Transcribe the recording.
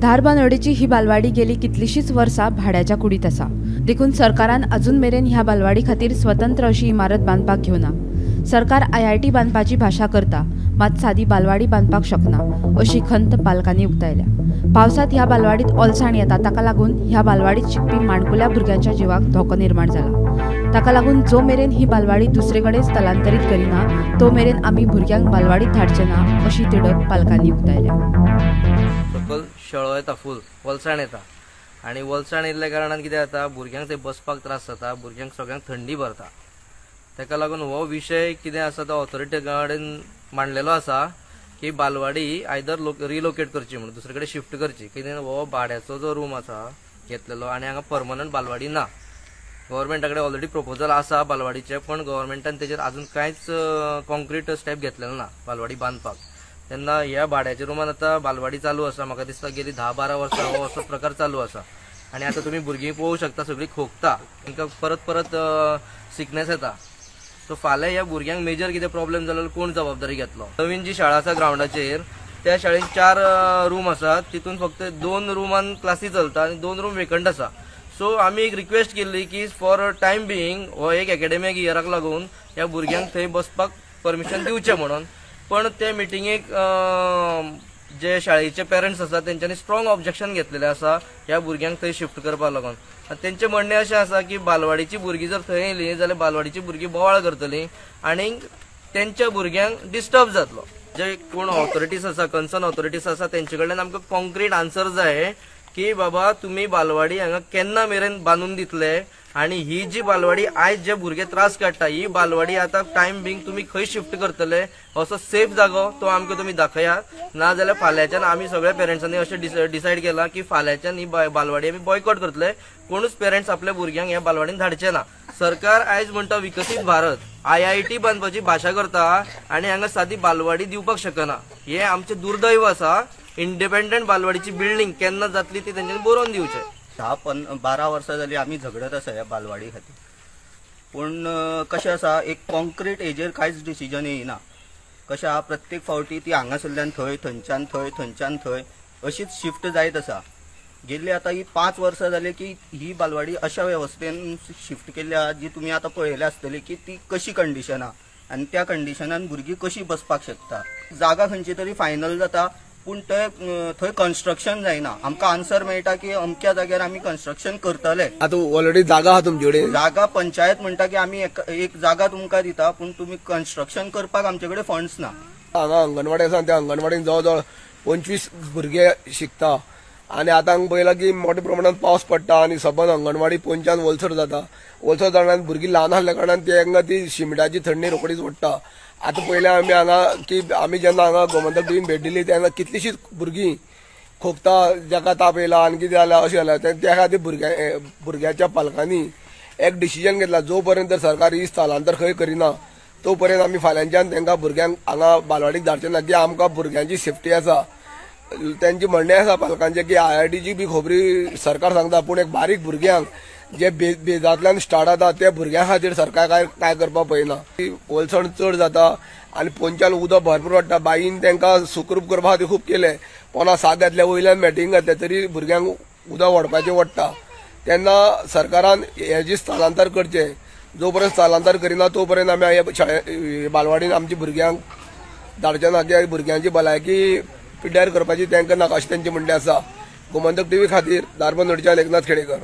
धारबांदोडेची ही बालवाडी गेली कितलीशीच वर्सां भाड्याच्या कुडीत आसा. देखून सरकारान अजून मेरेन ह्या बालवाडी खातीर स्वतंत्र अशी इमारत बांदपाक घेवना. सरकार IIT बांदपाची भाशा करता, मात सादी बालवाडी बांदपाक शकना अशी खंत पालकांनी उक्तायल्या. पावसांत ह्या बालवाडीत ओलसाण येता, ताका लागून ह्या बालवाडीत शिकपी माणकुल्या भुरग्यांच्या जिवाक धोको निर्माण जाला. ताका लागून जो मेरेन ही बालवाडी दुसरे कडेन स्थलांतरीत करिना तो मेरेन आमी भुरग्यांक बालवाडीत धाडचे ना अशी तिडक पालकांनी उक्तायल्या. सकयल शेळो येता, फूल वलसाण येता आनी वलसाण येयल्ल्या कारणान कितें जाता, भुरग्यांक थंय बसपाक त्रास जाता, भुरग्यांक सगळ्यांक थंडी भरता. ताका लागून हो विशय कितें आसा तो ऑथॉरिटी कडेन मांडलेलो आसा की बालवाडी आयदर रिलोकेट करची म्हणून दुसरे कडेन शिफ्ट करची. कितें हो भाड्याचो जो रूम आसा घेतलेलो आनी हांगा परमनंट बालवाडी ना. गव्हर्मेंटा कडेन ऑलरेडी प्रपोजल आसा बालवाडीचें, पण गव्हर्मेंटान तेजेर आजून कांयच कॉन्क्रीट स्टेप घेतलेलो ना बालवाडी बांदपाक. तेन्ना ह्या भाड्याच्या रुमान आतां बालवाडी चालू आसा. म्हाका दिसता गेली 10-12 वर्सां हो असो प्रकार चालू आसा. आनी आतां तुमी भुरगीं पळोवंक शकता, सगळीं खोकता, तांकां परत परत सिकनेस येता. सो फाल्यां ह्या भुरग्यांक मेजर कितें प्रॉब्लेम जालो कोण जबाबदारी घेतलो? नवीन जी शाळा आसा ग्रावंडाचेर, त्या शाळेन 4 रूम आसात, तितून फक्त 2 रुमान क्लासी चलता आनी 2 रूम वेकंट आसा. सो आमी एक रिक्वेस्ट केल्ली की फॉर टायम बिईंग हो एक एकेडमिक इयराक लागून ह्या भुरग्यांक थंय बसपाक परमिशन दिवचें म्हणून. पण ते मिटिंगेक जे शाळेचे पेरंट्स आसा तेंच्यांनी स्ट्रॉंग ऑब्जेक्शन घेतलेलें आसा ह्या भुरग्यांक थंय शिफ्ट करपाक लागून. आनी तेंचें म्हणणें अशें आसा की बालवाडीची भुरगीं जर थंय येयलीं जाल्यार बालवाडीची भुरगीं बोवाळ करतलीं आनी तेंच्या भुरग्यांक डिस्टर्ब जातलो. जे कोण ऑथॉरिटीज आसा, कन्सर्न ऑथॉरिटीज आसा, तेंचे कडल्यान आमकां कॉन्क्रीट आन्सर जाय की बाबा तुमी बालवाडी हांगा केन्ना मेरेन बांदून दितले आनी ही जी बालवाडी आयज जे भुरगे त्रास काडटा ही बालवाडी आतां टायम बींग तुमी खंय शिफ्ट करतले असो सेफ जागो तो आमकां तुमी दाखयात. ना जाल्यार फाल्यांच्यान आमी सगळ्या पेरंट्सांनी अशें डिसायड केलां की फाल्यांच्यान ही बालवाडी आमी बॉयकॉट करतले. कोणूच पेरंट्स आपल्या भुरग्यांक ह्या बालवाडीन धाडचे ना. सरकार आयज म्हणटा विकसीत भारत, IIT बांदपाची भाशा करता आनी हांगा सादी बालवाडी दिवपाक शकना. हें आमचें दुर्दैव आसा. इंडिपेंडंट बालवाडीची बिल्डींग केन्ना जातली ती तेंच्यांनी बरोवन दिवचें. 10-12 वर्सां जाली आमी झगडत आसा ह्या बालवाडी खातीर. पूण कशें आसा, एक कॉन्क्रीट हेजेर कांयच डिसिजन येयना. कशें आहा, प्रत्येक फावटी ती हांगासरल्यान थंय, थंयच्यान थंय, थंयच्यान थंय अशीच शिफ्ट जायत आसा. गेल्ली आतां ही 5 वर्सां जाली की ही बालवाडी अशा वेवस्थेन शिफ्ट केल्ली आहा जी तुमी आतां पळयल्या आसतली की ती कशी कंडिशन आहा आनी त्या कंडिशनान भुरगीं कशी बसपाक शकता. जागा खंयची तरी फायनल जाता पूण ते थंय कन्स्ट्रक्शन जायना. आमकां आन्सर मेळटा की अमक्या जाग्यार आमी कन्स्ट्रक्शन करतले. आतां ऑलरेडी जागा आहा तुमचे कडेन, जागा पंचायत म्हणटा की आमी एक जागा तुमकां दिता पूण तुमी कन्स्ट्रक्शन करपाक आमचे कडेन फंड्स ना. हांगा अंगणवाडी आसा, त्या अंगणवाडीन जवळ जवळ 25 भुरगे शिकता आनी आतां हांगा पळयलां की मोठ्या प्रमाणात पावस पडटा आनी सबंद अंगणवाडी पोंच्यान ओलसर जाता. ओलसर जाल्यान भुरगीं ल्हान आसल्या कारणान तेंकां ती शिमिटाची थंडी रोखडीच ओडटा. आतां पयलें आमी हांगा की आमी जेन्ना हांगा गोमंतक टीव्हीन भेट दिली तेन्ना कितलीशींच भुरगीं खोकता, जाका ताप येयला आनी कितें जालां अशें जालां. त्या खातीर भुरग्याच्या पालकांनी एक डिसिजन घेतला, जो पर्यंत सरकार ही स्थलांतर खंय करिना तो पर्यंत आमी फाल्यांच्यान तांकां भुरग्यांक हांगा बालवाडीक धाडचे ना. की आमकां भुरग्यांची सेफ्टी आसा. तेंचें म्हणणें आसा पालकांचें की IITची बी खबरी सरकार सांगता, पूण एक बारीक भुरग्यांक जे बेजांतल्यान स्टार्ट जाता त्या भुरग्यां खातीर सरकार काय काय करपाक पळयना. ओलसण चड जाता आनी पोंच्यान उदक भरपूर वाडटा. बाईन तांकां सुखरूप करपा खातीर खूब केलें, पोना साक घातल्या, वयल्यान मॅटिंग घातल्या, तरी भुरग्यांक उदक वाडपाचें वाडटा. तेन्ना सरकारान हेजी स्थलांतर करचें. जो पर्यंत स्थलांतर करिना तो पर्यंत आमी ह्या शाळे बालवाडीन आमच्या भुरग्यांक धाडचे ना. की भुरग्यांची भलायकी पिड्ड्यार करपाची तांकां नाका अशें तेंचें म्हणणें आसा. गोमंतक टीव्ही खातीर धारबांदोडेच्यान एकनाथ खेडेकर.